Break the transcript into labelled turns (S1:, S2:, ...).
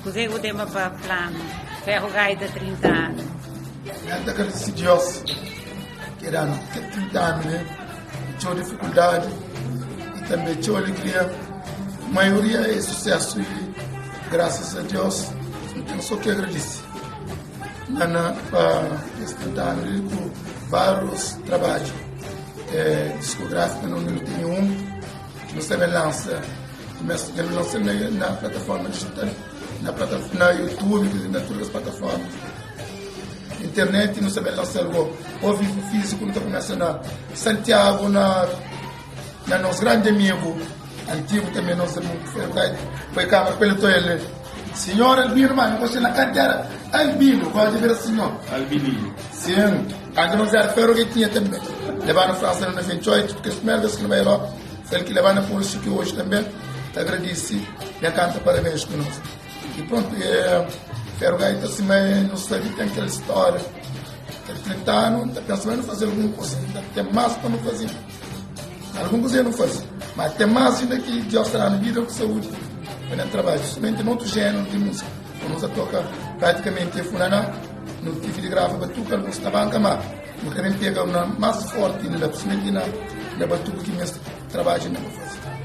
S1: Kuzê ki bu ten pa fla-nu? Ferro Gaita 30 anu.
S2: N ta agradese Dios ke da-nu kel 30 anu li, ku txeu difikuldadi i tanbe txeu alegria. Maioria é susesu i grasas a Dios N ten so ki agradese. Nana pa es 30 anu li ku várius trabadju diskográfiku na undi nu tene un ki nu sta ben lansa. Kumesa dja nu lansa na na plataforma digital, na plata na YouTube, na tudu kes plataforma. Internet nu sta ben lansa-l go. Ao vivu físiku nu ta kumesa na Santiago na na nos grandi amigu antigu tanbe nos irmon ki foi bai bai kama ku el nton el Senhor Albino ma nu gosta na kantu era Albino gosi dja bira senhor.
S3: Albininho.
S2: Sim, kantu nos era feru ke tinha tanbe. Lebanu Fransa na 98 porque es primeru vez ki nu bai Europa. El ki leba na pulsu ki oji tanbe ta agradise ben kanta parabens ku nos. I prontu, e Feru Gaita sima e nu sabe ten kel storia kel 30 anu, N ta pensa ma nu faze algun kusa, inda ten mas pa nu faze. Algun kusa nu faze, ma ten mas inda ki Dios ta danu vida ku saúdi pa nen trabadju, somente na otu jeneru di musika. Nu ta toka pratikamenti e funaná, nu tive di grava batuka, alguns na banka, ma Nu ka ben pega na mas forti inda, principalmente na na batuku ki meste trabadju inda pa faze.